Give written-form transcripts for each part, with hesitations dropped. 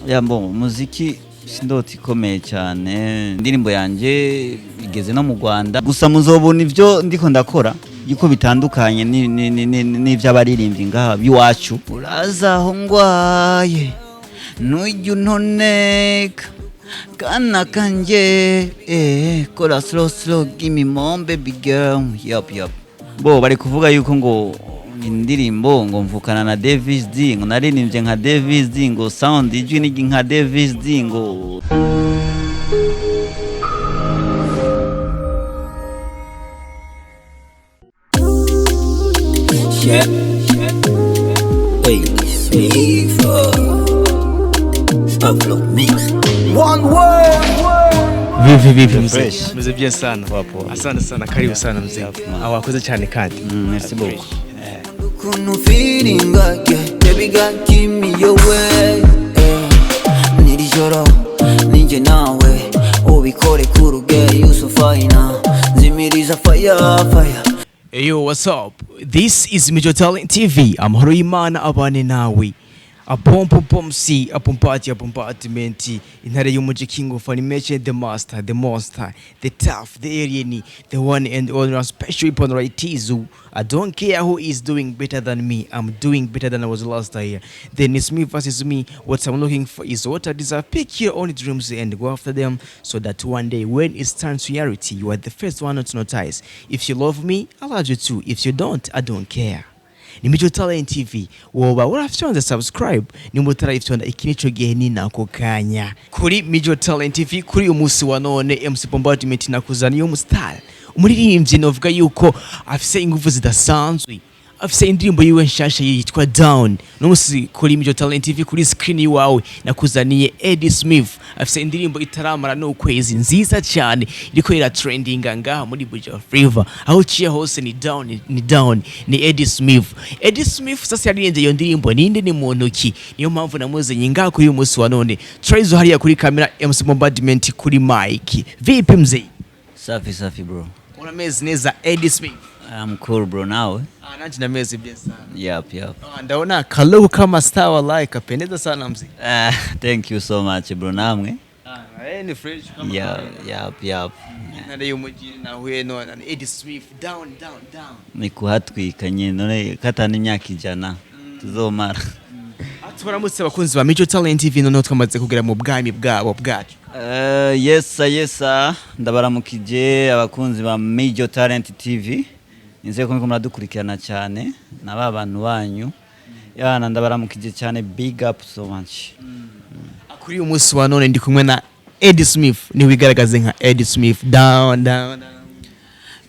Ya bon, umuziki sindota ikomeye cyane. Indirimbo yanjye igeze no mu Rwanda, gusa muzobona ivyo ndiko ndakora yuko bitandukanye n'ivy'abaririmbyi ngaha b'iwacu. Uraza aho ngwaye, ntujya untoneka kana kanje, kora slow slow, give me more, baby girl. Yup yup. Bo bari kuvuga yuko ngo indirimbo ngo mvukana na Davis D, ngo naririmbye nka Davis D, ngo sound ijwi ni nka Davis D, ngo Yeah. Hey, Swifa. Afro Mix. One word. Vipi vipi mzee? Fresh. Mzee, bien sana. Poa, poa. Asante sana, karibu sana mzee. Man. Wakoze cyane kandi. Merci beaucoup. Ukuntu feeling, yeah. Baby girl, give me your way. Niri joro, ninjye nawe. Ubikore ku rugero, you so fine. Nzimiriza fire, fire. Yo, what's up? This is Major Talent TV. Amahoro y'Imana abane nawe. Apompo pomsi, apompati apompartment, intare y'umuji, king of animation, the master, the monster, the tough, the alien, the one and only special weapon right Tizu. I don't care who is doing better than me. I'm doing better than I was last year. Then it's me versus me. What I'm looking for is what I deserve. Pick your own dreams and go after them so that one day when it's time to reality, you are the first one to notice. If you love me, I love you too. If you don't, I don't care. Ni Mico Talent TV. Woba urafyonze subscribe? Nimba utarayifyonda, iki nico gihe, ni nako kanya. Kuri Mico Talent TV kuri uyu munsi wa none, MC Bombardment nakuzaniye umustar, umuririmbyi novuga yuko afise ingufu zidasanzwe, afise indirimbo yiwe nshasha yitwa Down. N'umunsi kuri Mico Talent TV, kuri screen iwawe nakuzaniye Eddie Smith, afise indirimbo itaramara n'ukwezi, nziza cyane, iriko ira trendinga ngaha muri Buja Flavor. Aho uciye hose ni down, ni down, ni Eddie Smith. Eddie Smith sasa yaririmbye iyo ndirimbo ninde, ni muntu ki? Niyo mpamvu namuzanye ngaha kuri uyu munsi wa none. Traizo hariya kuri kamera, MC Bombardment kuri mic. Vipi mzee? Safi safi, bro. Urameze neza, Eddie Smith? I'm cool, bro, nawe? Ah, nanje nameze bien sana. Yep. Ah, ndaona kalogo kama star, wallahi kapendeza sana mzee. Ah, thank you so much, bro, namwe. Ah, ni fresh kama Yep. Intare y'umujyi nahuye none na Eddie Smith, down down down. Ni kuhatwika nyine, none katana imyaka 100 tuzomara. Tubaramutse abakunzi ba Mico Talent TV, noneho twamaze kugera mu bwami bwabo bwacu. Yesa yesa, ndabaramukije abakunzi ba Major Talent TV. Nizeye ko muriko muradukurikirana cyane na ba bantu banyu yana, ndabaramukije cyane, big up so much. Kuri uyu munsi wa none ndi kumwe na Eddie Smith, niwe wigaragaze nka Eddie Smith, down down down.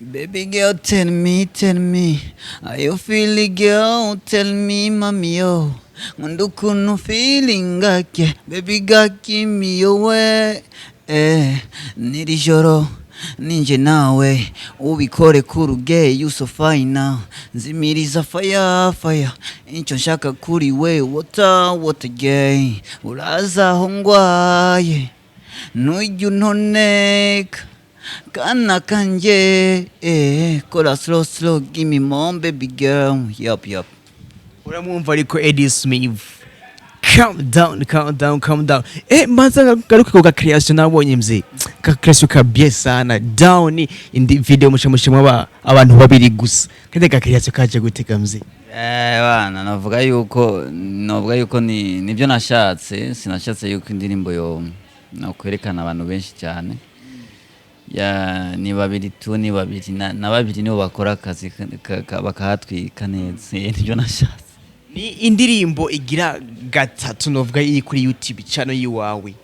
Baby girl, tell me, tell me, how you feel, girl? Tell me, mami, yo. Nkunda ukuntu feeling gake, baby girl, give me your way. Niri joro, ninjye nawe, ubikore ku ruge, you so fine. Nzimiriza fire, fire. Icyo nshaka kuri we, water, water gay. Uraza aho ngwaye, ntujya untoneka kana kanje, kora slow slow, give me more, baby girl. Yup yup. Uramwumva ariko Eddie Smith, calm down, calm down, calm down. Mbanza garuke ku ka creation nabonye mzee, ka creation ka bien sana, down indi video mushamushe mwaba abantu babiri gusa, kandi ka creation kaje gutega mzee? Bana, navuga yuko ni nibyo nashatse. Sinashatse yuko indirimbo yo no kwerekana abantu benshi cyane. Ya, ni babiri tu, ni babiri na babiri nibo bakora akazi bakahatwika neza. Nibyo nashatse. Ni indirimbo igira gatatu novuga iri kuri YouTube channel yiwawe.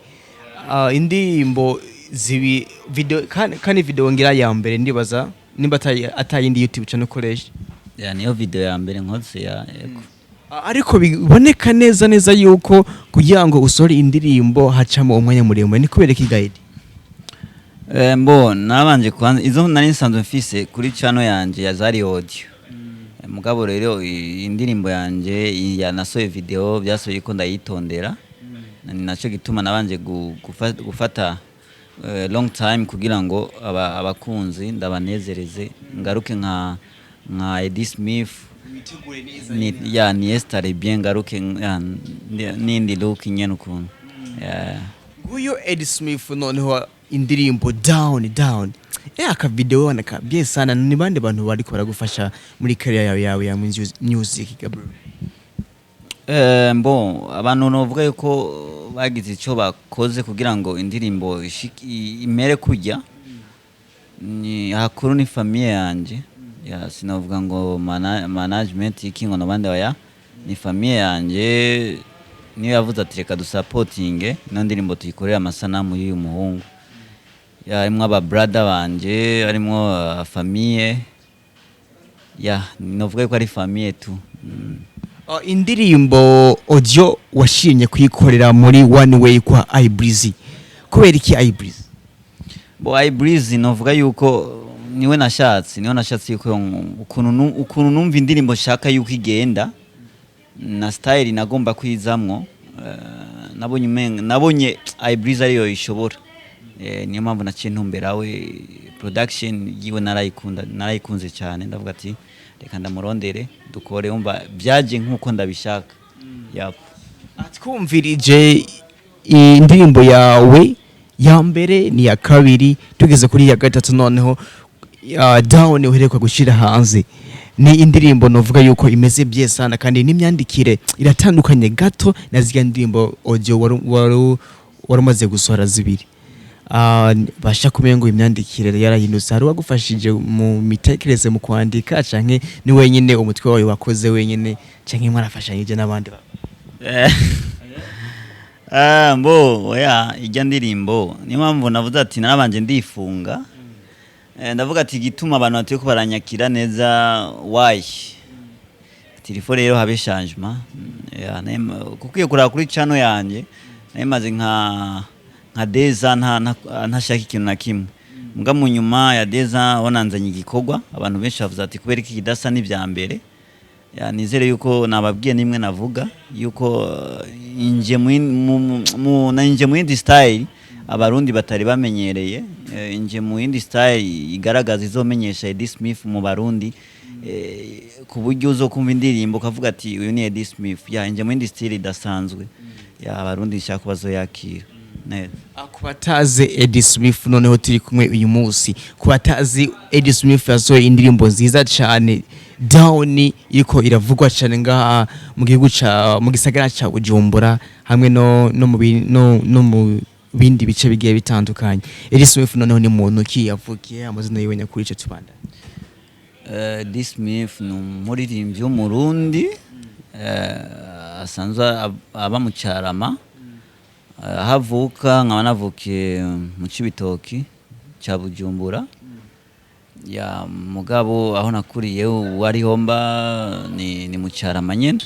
Indirimbo zibi video kandi video ngira ya mbere, ndibaza nimba atayindi YouTube channel ukoresha. Ya, niyo video ya mbere nkoze, ya, yego. Ariko biboneka neza neza yuko kugira ngo usore indirimbo hacamo umwanya muremure, ni kubera iki guide? Mbo nabanje kwanza izo nari nsanzwe mfise kuri channel yanje ya zari audio. Mugabo rero indirimbo yanje ya nasohoye video, byasohoye ko ndayitondera. Ni naco gituma nabanje gufata long time kugira ngo abakunzi ndabanezereze, ngaruke nka Eddie Smith, ni ya ni estare bien, ngaruke ya, n'indi look nyene ukuntu. Yeah. Nguyo Eddie Smith. Noneho indirimbo Down Down, aka video wana kabye sana. Ni bande bantu bariko baragufasha muri career yawe ya music, Gabriel? Bon, abantu novuga yuko bagize icyo bakoze kugira ngo indirimbo imere kujya ni hakuru ni famille yanje. Ya, sinavuga ngo management iki ngo nabandi, oya, ni famille yanje niyo yavuze ati: "Reka dusapotinge ino ndirimbo, tuyikorere amasanamu y'uyu muhungu." Ya, harimwo aba brother banje, harimwo famille. Ya, novuga yuko ari famille tu. Indirimbo audio washimye kuyikorera muri One Way kwa iBreezy, kubera iki iBreezy? Bo, iBreezy novuga yuko niwe nashatse yuko ukuntu numva indirimbo nshaka yuko igenda na style nagomba kwizamwo, nabonye iBreezy ariyo ishobora. Niyo mpamvu naciye ntumbera we. Production yiwe narayikunda, narayikunze cyane. Ndavuga ati: "Reka ndamurondere dukore." Umva, byaje nkuko ndabishaka. Yap. Twumvirije indirimbo yawe ya mbere ni iya kabiri, tugeze kuri iya gatatu. Noneho Down uheruka gushyira hanze ni indirimbo novuga yuko imeze bye sana, kandi n'imyandikire iratandukanye gato na ziriya ndirimbo audio wari umaze gusohora zibiri. Basha kumenya ngo imyandikire yarahindutse, hari uwagufashije mu mitekerereze mu kwandika, canke ni wenyine umutwe wawe wakoze wenyine, canke mwarafashanyije n'abandi? Mbo oya, ijya ndirimbo niyo mpamvu navuze ati narabanje ndifunga. Ndavuga ati igituma abantu batari ko baranyakira neza, why? Ati rero habe changement. Ya, kuko iyo kuraba kuri channel yanje nari nka deza ntashaka ikintu na kimwe. Mbwa mu nyuma ya deza wananzanye igikorwa, abantu benshi bavuze ati: "Kubera iki kidasa n'ibya mbere?" Ya, nizere yuko nababwiye nimwe navuga yuko inje mu na inje mu yindi style abarundi batari bamenyereye, inje mu yindi style igaragaza izomenyesha Eddie Smith mu barundi, ku buryo uzokumva indirimbo ukavuga ati: "Uyu ni Eddie Smith." Ya, inje mu yindi style idasanzwe ya abarundi nshaka ko bazoyakira neza. Ku batazi Eddie Smith, noneho turi kumwe uyu munsi, ku batazi Eddie Smith yasohoye indirimbo nziza cyane Down, iriko iravugwa cyane ngaha mu gihugu ca mu gisagara ca Bujumbura hamwe no mu bindi bice bigiye bitandukanye. Eddie Smith noneho ni muntu ki? Yavukiye, amazina yiwe nyakuri, ico tubanda? Eddie Smith ni umuririmbyi w'umurundi, asanzwe aba mu Cyarama. Aho avuka nkaba navukiye mu Cibitoki cya Bujumbura. Ya, mugabo aho nakuriye ubu ariho mba ni mu Cyarama nyene.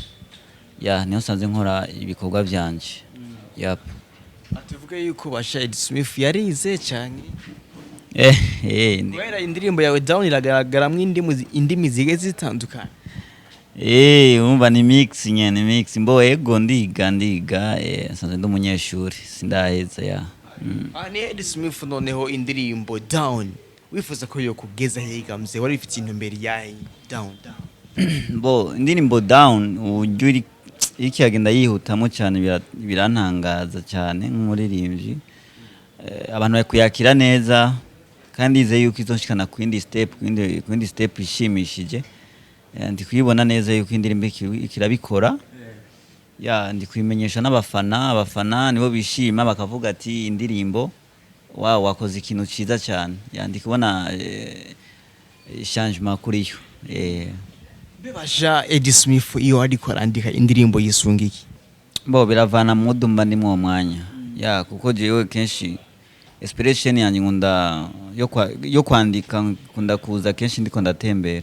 Ya, niho nsanzwe nkora ibikorwa byanje. Yap. Tuvuge yuko basha Eddie Smith yarize cyane? Kubera indirimbo yawe Down iragaragaramwo indimi zigiye zitandukanye. Umva, ni mix nyene, mix. Mbo ego, ndiga, nsanzwe ndi umunyeshuri, sindaheza ya. Ni Eddie Smith. Noneho indirimbo Down wifuza ko yokugeza hegamze? Wari ufite intumbero yahe Down Down? Bo, indirimbo Down uburyo iriko iragenda yihutamo cyane birantangaza cyane nk'umuririmbyi. Abantu bari kuyakira neza kandi yizeye yuko izoshikana ku yindi step ishimishije. Ndi kuyibona neza yuko indirimbo ikirabikora. Ya, ndi kubimenyesha n'abafana. Abafana nibo bishima bakavuga ati: "Indirimbo wow, wakoze ikintu ciza cyane." Ya, ndi kubona changement kuri yo. Bebasha Eddie Smith iyo ariko arandika indirimbo yisunga iki? Bo, biravana mood mba ndi mwuwo mwanya. Ya, kuko jewe kenshi inspiration yanjye nkunda yo kwandika nkunda kuza kenshi ndiko ndatembera.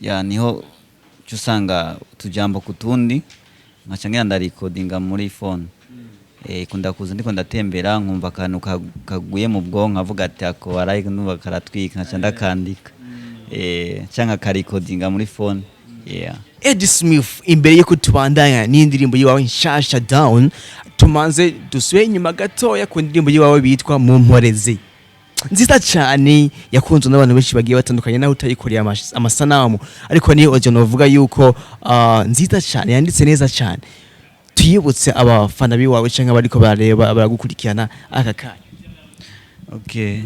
Ya, niho cyo usanga utujambo ku tundi nkaca ngenda ndarikodinga muri phone. Ikunda kuza ndiko ndatembera, nkumva akantu kaguye mu bwonko, nkavuga ati: "Ako waraye ndumva karatwika," nkaca ndakandika canke akarikodinga muri phone, yeah. Eddie Smith, imbere yuko tubandanya n'indirimbo yiwawe nshasha Down, tumanze dusubire inyuma gatoya ku ndirimbo yiwawe bitwa Mumporeze, nziza cyane, yakunzwe n'abantu benshi bagiye batandukanye, naho utayikoreye amasanamu, ariko niyo audio novuga yuko nziza cyane, yanditse neza cyane. Tuyibutse abafana biwawe canke abariko barareba, baragukurikirana aka kanya. Okay.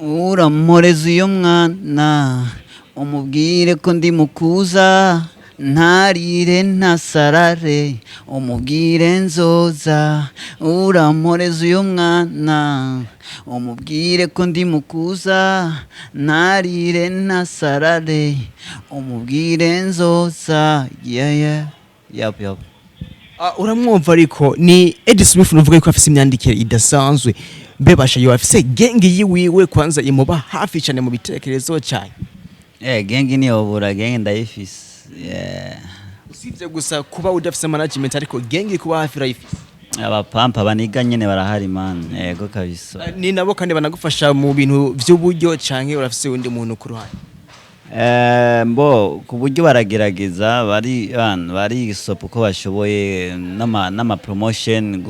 Uramporeza uyo mwana, umubwire ko ndi mukuza, ntarire ntasarare, umubwire nzoza. Uramporeza uyo mwana, umubwire ko ndi mukuza, ntarire ntasarare, umubwire nzoza. Yeah, yap. Ah, uramwumva, ariko ni Eddie Smith, nuvuga yuko afise imyandikire idasanzwe. Mbe basha, yo afise gang yiwiwe kwanza imuba hafi cyane mu bitekerezo cyane? Eh, gang niyobura, gang ndayifise, yeah. Usibye gusa kuba udafise management, ariko gang kuba hafi urayifise. Abapampa baniga nyene barahari, man, yego kabisa. Ah, ni nabo kandi banagufasha mu bintu vy'uburyo, canke urafise undi muntu ku ruhande? Eh, mbo ku buryo baragerageza, bari bana bari sopa uko bashoboye n'ama promotion,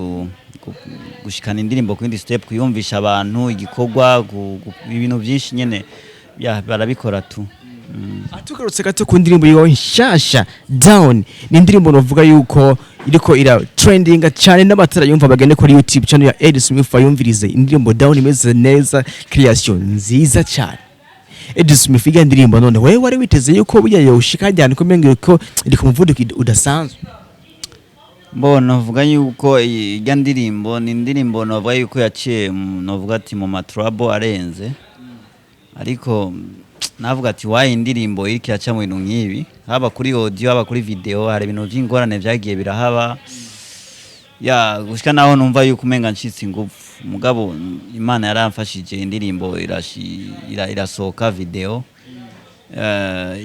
gushikana indirimbo ku yindi step, kuyumvisha abantu igikorwa, ibintu byinshi nyene ya barabikora tu. Tugarutse gato ku ndirimbo yawe nshasha Down, ni indirimbo novuga yuko iriko ira trendinga cyane, n'abatara yumva bagende kuri YouTube channel ya Eddie Smith bayumvirize indirimbo Down, imeze neza, creation nziza cyane. Eddie Smith, iga ndirimbo none wewe wari witeze yuko burya yoshika cyane, ko mengo ko iri ku muvuduko udasanzwe? Mbo novuga yuko irya ndirimbo ni indirimbo novuga yuko yaciye novuga ati mu ma trouble arenze, ariko navuga ati wayi indirimbo iriko iraca mu bintu nk'ibi, haba kuri audio, haba kuri video, hari ibintu vy'ingorane vyagiye birahaba ya gushika naho numva yuko umenga ncitse ingufu. Mugabo Imana yaramfashije, indirimbo irasohoka, video.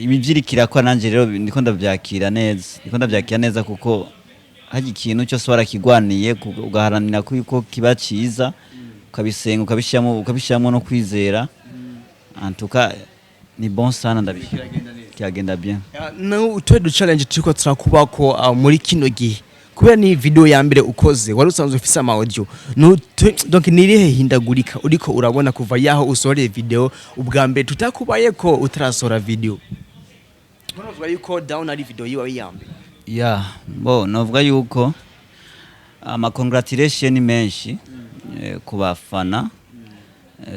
Ibi vyirikira ko nanje rero ndiko ndavyakira neza, ndiko ndavyakira neza, kuko harya ikintu cyose warakigwaniye, ugaharanira ko yuko kiba ciza, ukabisenga, ukabishyiramo no kwizera, en tout cas ni bon sana, ndabishima, kiragenda bien. No utwe du challenge turiko turakubako muri kino gihe, kubera ni video ya mbere ukoze, wari usanzwe ufise ama audio, donc ni irihe hindagurika uriko urabona kuva yaho usohoreye video ubwa mbere tutakubaye ko utarasohora video? Uravuga yuko Down ari video yiwawe ya mbere. Ya, bo novuga yuko ama congratulation menshi ku bafana,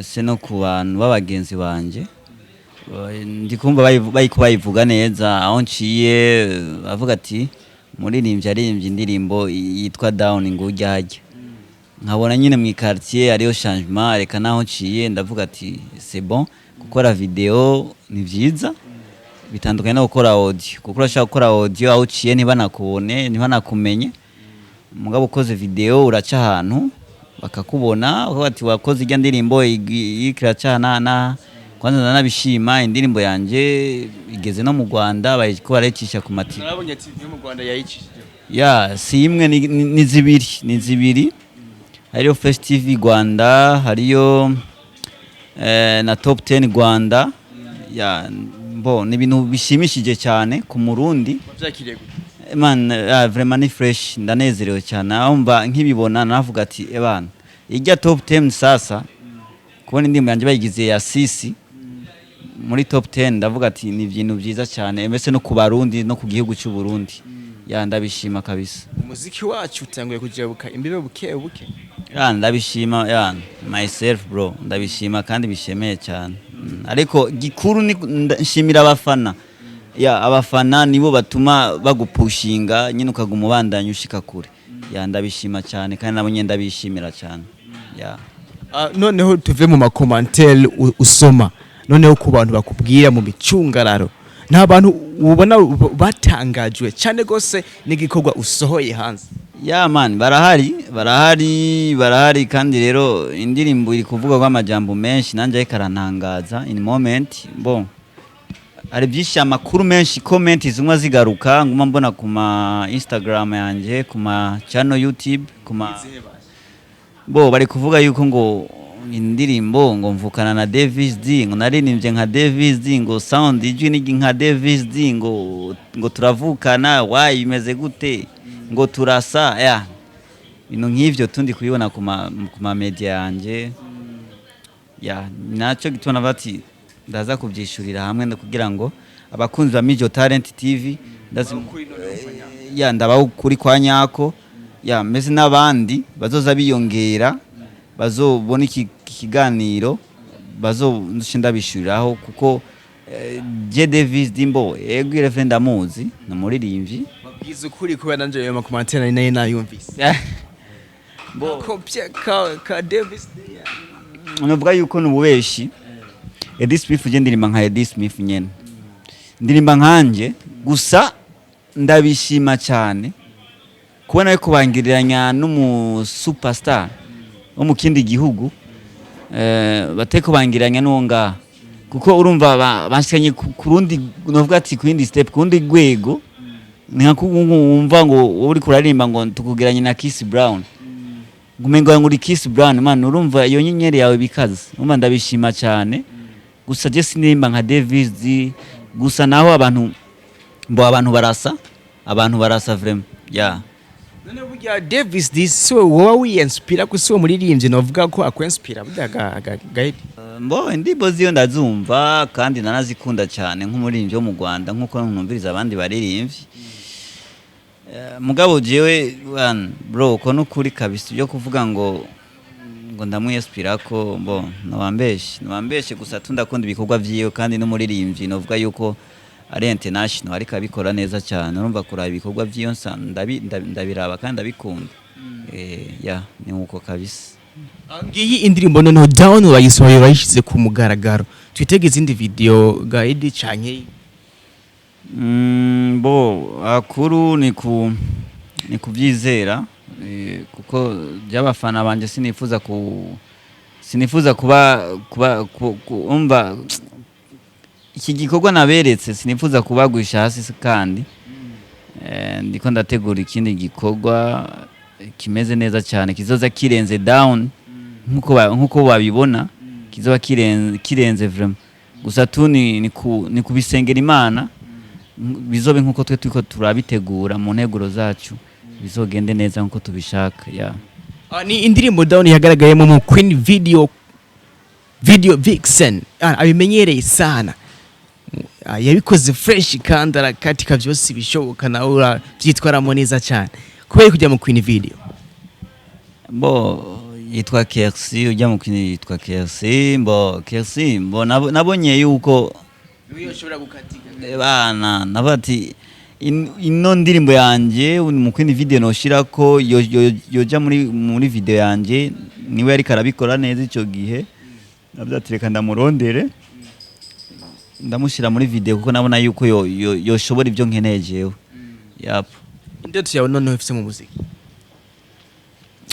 se no ku bantu b'abagenzi banje. Ndi kumva bariko bayivuga neza aho nciye, bavuga ati muririmbyi aririmbye indirimbo yitwa Down ngo ujya hajya, nkabona nyine mu quartier hariyo changement. Reka naho nciye ndavuga ati c'est bon, gukora video ni vyiza, bitandukanye no gukora audio, kuko urashobora gukora audio aho uciye ntibanakubone, ntibanakumenye. Mugabo ukoze video uraca ahantu bakakubona, bakavuga ati wakoze irya ndirimbo iriko iraca na kwanza. Ndanabishima, indirimbo yanje igeze no mu Rwanda, bariko barayicisha ku mativi. Narabonye TV yo mu Rwanda yayicishije. Ya, si imwe, ni zibiri, ni zibiri. Hariyo Fresh TV Rwanda, hariyo na Top 10 Rwanda. Ya, bo ni ibintu bishimishije cyane ku Murundi. Wavyakiriye gute? Man, vraiment ni fresh, ndanezerewe cyane. Aho mba nkibibona navuga ati ebana ijya Top 10 sasa, kubona indirimbo yanjye bayigize ya sisi muri Top 10, ndavuga ati ni ibintu byiza cyane mbese no ku Barundi no ku gihugu cy'u Burundi. Ya, ndabishima kabisa. Umuziki wacu utanguye kujabuka imbibe buke buke. Ya, ndabishima, ya myself bro, ndabishima kandi bishemeye cyane. Ariko gikuru ni nshimira abafana. Ya, abafana nibo batuma bagupushinga nyine, ukaguma ubandanya ushika kure. Ya, ndabishima cyane kandi nabo nyine ndabishimira cyane, ya. Ah, noneho tuve mu ma commentaires usoma, noneho ku bantu bakubwira mu micungararo, nta bantu ubona batangajwe cyane gose n'igikorwa usohoye hanze? Ya man, barahari, barahari, barahari. Kandi rero indirimbo iri kuvuga amajambo menshi, nanjye ariko arantangaza in moment. Bon, hari byinshi, amakuru menshi, comment zimwe zigaruka nguma mbona ku ma Instagram yanjye, ku ma channel YouTube, ku ma bo bari kuvuga yuko ngo indirimbo ngo mvukana na Davis D, ngo naririmbye nka Davis D, ngo sound ijwi ni nka Davis D, ngo turavukana, wayi bimeze gute, ngo turasa. Ya, ibintu nk'ivyo tundi kubibona ku ma media yanje. Ya, naco gituma navuga ati ndaza kubyishurira hamwe kugira ngo abakunzi ba Mijo Talent TV ndazi. Ya, ndabaho ukuri kwa nyako. Ya, meze n'abandi bazoza biyongera, bazobona iki kiganiro, bazo ndabishuriraho kuko je Davis Dimbo, ego, Ireve ndamuzi, ni umuririmbyi. Babwiza ukuri, kubera nanje ayo ma commentaires nayo nayumvise. Bo kopya ka Davis. Navuga yuko ni ububeshi. Eddie Smith, je ndirimba nka Eddie Smith nyene, ndirimba nkanje. Gusa ndabishima cyane kubona yuko bangiriranya n'umu superstar wo mu kindi gihugu, bateko bangiranya n'uwo ngaha, kuko urumva banshikanye ku rundi, novuga ati ku yindi step, ku rundi rwego. Ni nka wumva ngo wowe uriko uraririmba ngo tukugeranye na Chris Brown, ngumengo ngo uri Chris Brown, man. Urumva iyo nyenyeri yawe bikaze. Urumva ndabishima cyane. Gusa je sinimba nka Davis D, gusa naho abantu mbo abantu barasa vraiment, yeah. None burya Davis D si wowe wiyenspira ko si wo muririmbyi novuga ko akwenspira burya ga Eddie? Mbo indirimbo ziyo ndazumva kandi nanazikunda cyane nk'umuririmbyi wo mu Rwanda, nk'uko numviriza abandi baririmbyi. Mugabo jewe bro, uko nukuri kabisa, ibyo kuvuga ngo ndamwiyespira ko mbo nobambeshe. Gusa tundakunda ibikorwa vyiwe, kandi n'umuririmbyi novuga yuko ari international, ariko abikora neza cyane. Urumva kuraba ibikorwa vyiwe ndabiraba kandi ndabikunda. Ya, ni uko kabisa. Ngiyi indirimbo noneho Down bayisohoye, bayishyize ku mugaragaro. Twitege izindi video ga Eddie canke? Bo akuru ni kubyizera, kuko by'abafana banje sinifuza kuba umva iki gikorwa naberetse, sinifuza kubagwisha hasi. Kandi ndiko ndategura ikindi gikorwa kimeze neza cyane, kizoza kirenze Down nkuko babibona, kizoba kirenze vraiment. Gusa tu ni kubisengera Imana, bizobe nkuko twe turiko turabitegura mu nteguro zacu, bizogende neza nkuko tubishaka, yeah. Ah, ni indirimbo Down yagaragayemo mu Queen Video, Video Vixen. Abimenyereye sana. Yabikoze fresh kandi arakatika byose bishoboka, nawe urabyitwaramo neza cyane. Kubera kujya mu Queen Video? Bo yitwa Kersi, ujya mu Queen yitwa Kersi. Mbo Kersi, mbo nabonye yuko ushobora gukatika. Bana nabo ati ino ndirimbo yanje mu Queen Video noshirako yoja muri video yanje, niwe ariko arabikora neza ico gihe. Navuze ati reka ndamurondere, ndamushira muri video, kuko nabona yuko yoshobora ibyo nkeneye jewe, yap. Indoto yawe noneho ifise mu muziki?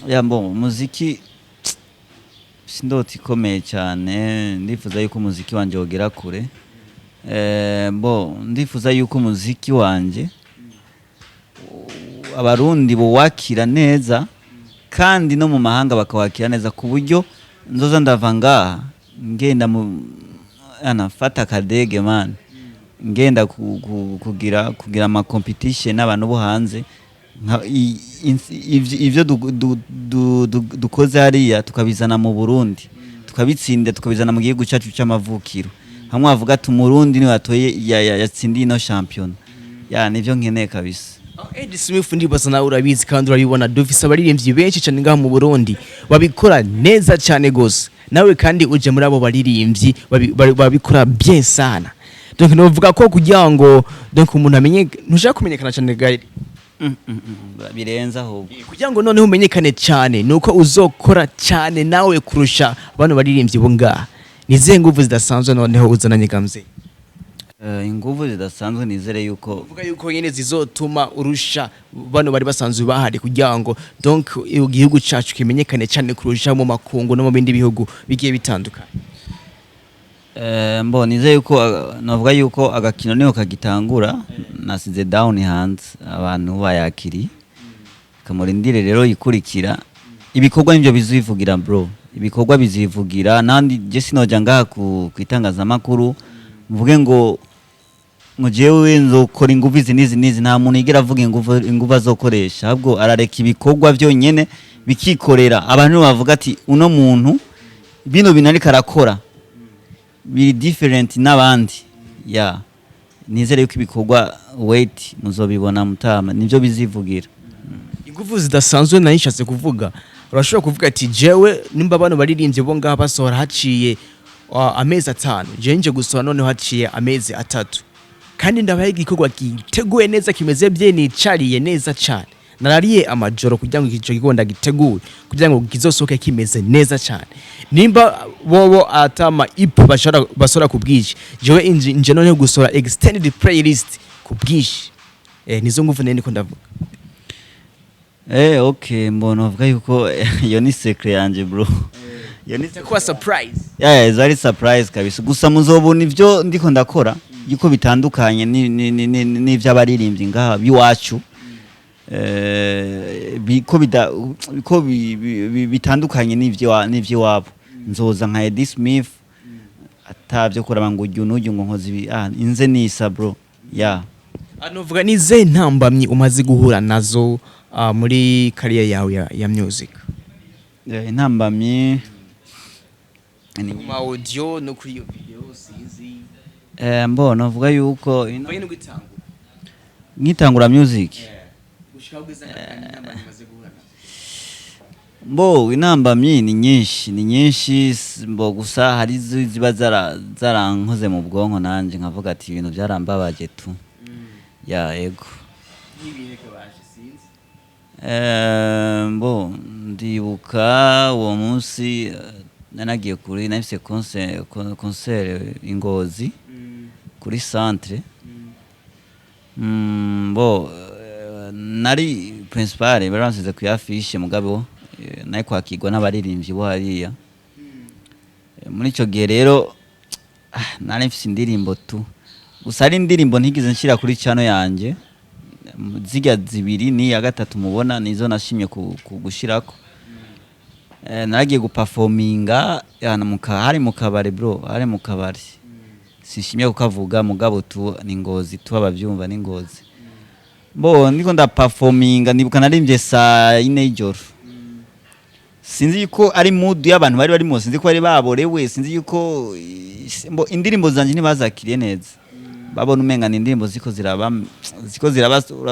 Ya, mbo umuziki sindota ikomeye cyane. Ndifuza yuko umuziki wanje wogera kure. Mbo ndifuza yuko umuziki wanje Abarundi bowakira neza, kandi no mu mahanga bakawakira neza, ku buryo nzoza ndava ngaha ngenda mu anafata akadege, man, ngenda kugira ama competition n'abantu bo hanze, ivyo dukoze hariya tukabizana mu Burundi, tukabitsinda, tukabizana mu gihugu cyacu cy'amavukiro, hamwe bavuga ati Umurundi niwe yatoye yatsindiye ino shampiyona. Ya, nivyo nkeneye kabisa. Eddie Smith, ndibaza nawe urabizi kandi urabibona, dufise abaririmbyi benshi cyane ngaha mu Burundi babikora neza cyane gose. Nawe kandi uje muri abo baririmbyi babikora bien sana. Donc novuga ko kugira ngo donc umuntu amenye, ntushaka kumenyekana cyane gari? Birenze ahubwo. Kugira ngo noneho umenyekane cyane nuko uzokora cyane nawe kurusha bano baririmbyi bo ngaha. Ni izihe nguvu zidasanzwe noneho uzananye gamze? Inguvu zidasanzwe, nizere yuko Uvuga yuko nyene zizotuma urusha bano bari basanzwe bahari, kugira ngo donc igihugu cacu kimenyekane cyane kurusha mu makungu no mu bindi bihugu bigiye bitandukanye. Mbo nizeye yuko navuga yuko agakino niho kagitangura. Nasize Down hanze, abantu bayakiri kamurindire rero ikurikira. Ibikorwa nivyo bizivugira, bro, ibikorwa bizivugira. Nandi je sinoja ngaha ku itangazamakuru mvuge ngo jewe nzokora inguvu izi n'izi n'izi. Nta muntu yigera avuga inguvu azokoresha, ahubwo arareka ibikorwa byonyene bikikorera. Abantu bavuga ati uno muntu bino bintu ariko arakora biri different n'abandi, ya. Nizere yuko ibikorwa, wait, muzobibona mutama, nivyo bizivugira. Ingufu zidasanzwe nari nshatse kuvuga, urashobora kuvuga ati jewe nimba bano baririmbye bo ngaha basohora haciye amezi 5, jewe nje gusohora noneho haciye amezi 3, kandi ndabaye igikorwa giteguye neza, kimeze bye, nicariye neza cyane, narariye amajoro kugira ngo ico gikorwa ndagitegure kugira ngo kizosohoke kimeze neza cyane. Nimba bobo atama EP bashobora basohora ku bwinshi, jewe nje noneho gusohora extended playlist ku bwinshi. Nizo nguvu nari ndiko ndavuga. Okay, mbona uvuga yuko iyo ni secret yanje, bro, iyo ni Kuba surprise. Yeah, izo ari surprise kabisa. Gusa muzobona ivyo ndiko ndakora yuko bitandukanye n'ivy'abaririmbyi ngaha biwacu, ko bitandukanye n'ivy'iwabo. Nzoza nka Eddie Smith, atavyo kuraba ngo ujyu n'ujyu ngo nkoze ibi, inze nisa, bro, yeah. Novuga ni izihe ntambamyi umaze guhura nazo muri carrière yawe ya music? Intambamyi ni Mu audio no kuri iyo video, sinzi. Mbona uvuga yuko Mvuye no gutangura. Nkitangura music? Gushika ugeze intambamyi umaze guhura nazo. Mbo intambamyi ni nyinshi, ni nyinshi, mbo gusa hari izo ziba zarankoze mu bwonko, nanje nkavuga ati ibintu byarambabaje tu, ya, ego. Nk'ibihe kabashe, sinzi. Mbo ndibuka uwo munsi, nanagiye kuri, nafise concert i Ngozi kuri centre. Mbo nari principal, bari bansize ku affiche, mugabo nari kwakirwa n'abaririmbyi bo hariya. Muri ico gihe rero, nari mfise indirimbo tu, gusa hari indirimbo ntigeze nshira kuri channel yanje. Zirya zibiri ni iya gatatu mubona, nizo nashimye ku gushirako. Naragiye guperforminga yana hari mu kabari, bro, hari mu kabari, sinshimye kukavuga, mugabo tu ni Ngozi tu, abavyumva ni Ngozi. Bo ndiko ndaperforminga, ndibuka narimbye saa 4 y'ijoro. Sinzi yuko ari mood y'abantu bari barimo, sinzi ko bari baborewe, sinzi yuko mbo indirimbo zanje ntibazakiriye neza, babona umenga ni indirimbo ziko ziraba.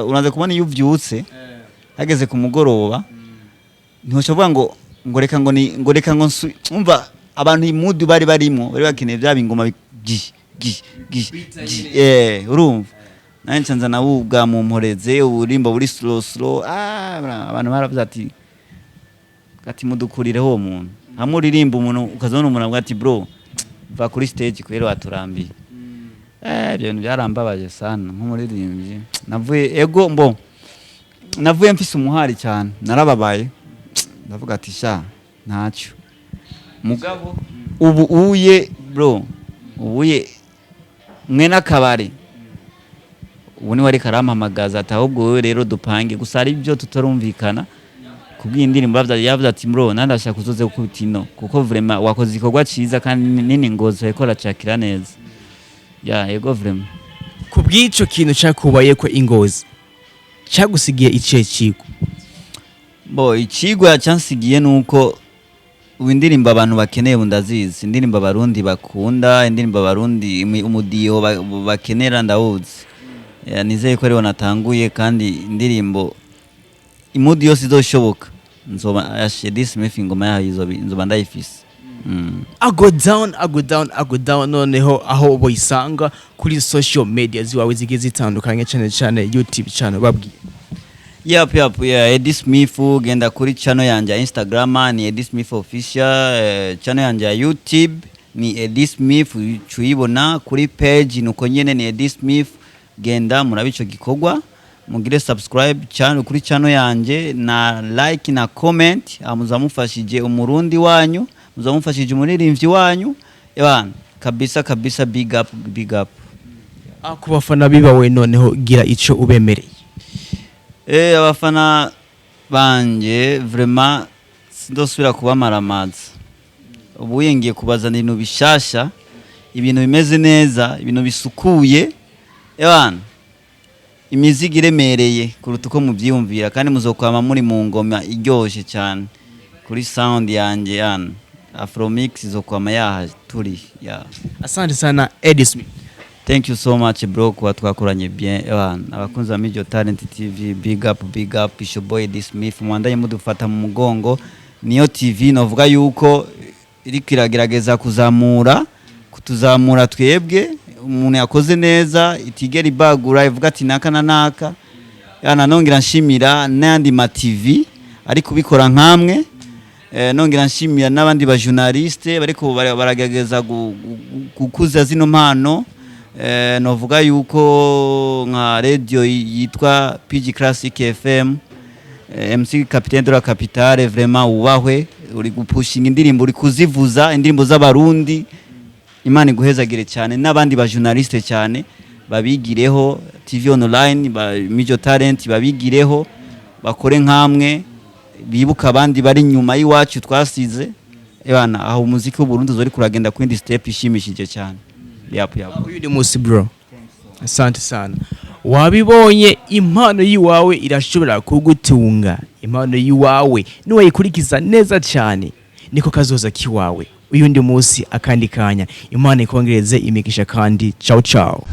Uraza kubona iyo uvyutse hageze ku mugoroba, ntiwoshobora ngo reka ngo ni ngo reka ngo umva abantu mood bari barimo, bari bakeneye bya bingoma gi gi gi gi. Urumva nanjye ncanza nawe ubwa mumporeze uburimbo buri slow slow. Abantu baravuze ati mudukurireho uwo muntu. Hamwe uririmba umuntu, ukazabona umuntu avuga ati bro, va kuri stage kubera waturambiye. Ibyo bintu byarambabaje sana nk'umuririmbyi. Navuye, ego, mbo navuye mfise umuhari cyane, narababaye, ndavuga ati sha ntacyo. Mugabo ubu uye, bro, ubuye mwe n'akabari ubu niwe ariko arampamagaza ati ahubwo wowe rero dupange. Gusa hari ibyo tutarumvikana kubw'iyi ndirimbo. Yavuze ati bro, nandi ndashaka uzoze gukubita ino, kuko vraiment wakoze igikorwa ciza kandi nini, Ngozi bariko baracakira neza, ya, ego, vraiment. Ku bw'ico kintu cyakubaye ko ingozi cyagusigiye iciye kigo? Bo icigwa cyansigiye nuko ubu indirimbo abantu bakeneye ubu ndazizi, indirimbo abarundi bakunda, indirimbo abarundi umudiho bakenera ndawuzi. Nizeye ko ariho natanguye, kandi indirimbo i mood yose izoshoboka nzoba Eddie Smith, ingoma yayo nzoba ndayifise. I go down, I go down, I go down. Noneho aho boyisanga kuri social media ziwawe zigiye zitandukanye, cyane cyane YouTube channel, babwiye. Yap, yeah, Eddie Smith. Genda kuri channel yanje ya Instagram ni Eddie Smith Official, channel yanje ya YouTube ni Eddie Smith, uyibona kuri page nuko nyene ni Eddie Smith. Genda murabe ico gikorwa, mugire subscribe channel kuri channel yanje na like na comment. Muzamufashije umurundi wanyu, muzamufashije umuririmbyi wanyu. Ebana kabisa kabisa, big up, big up. Ku bafana bibawe noneho, gira ico ubemereye. Abafana banje vraiment sindosubira kubamaramaza. Ubu ngiye kubazana ibintu bishasha, ibintu bimeze neza, ibintu bisukuye, ebana imizigo iremereye kuruta uko muvyiyumvira, kandi muzokwama muri mu ngoma iryoshe cyane kuri sound yanje yana Afromix, izokwama yaha turi ya. Asante sana, Eddie Smith. Thank you so much, bro, kuba twakoranye bien. Ewana, abakunzi ba Mijo Talent TV, big up, big up. It's your boy D Smith. Mwandanye mudufata mu mugongo. Niyo TV novuga yuko iriko iragerageza kuzamura, kutuzamura twebwe. Umuntu yakoze neza itigera ibagura, ivuga ati naka na naka. Yana nongera nshimira n'ayandi ma TV ari kubikora nkamwe. Nongera nshimira n'abandi ba journaliste bariko baragerageza gukuza zino mpano. Novuga yuko nka radio yitwa PG Classic FM, MC Capitaine de la Capitale, vraiment wubahwe, uri gupushinga indirimbo, uri kuzivuza indirimbo z'Abarundi. Imana iguhezagire cyane, n'abandi ba journaliste cyane babigireho, TV online ba Mijo Talent babigireho, bakore nkamwe, bibuka abandi bari inyuma y'iwacu twasize. Ebana, aho umuziki w'u Burundi uzori kuragenda ku yindi step ishimishije cyane. Yap. Uyu ni musi, bro, asante sana. Wabibonye, impano yiwawe irashobora kugutunga. Impano yiwawe niwayikurikiza neza cyane, niko kazoza kiwawe. Uyu ndi munsi, akandi kanya, Imana ikongereze imigisha kandi ciao ciao.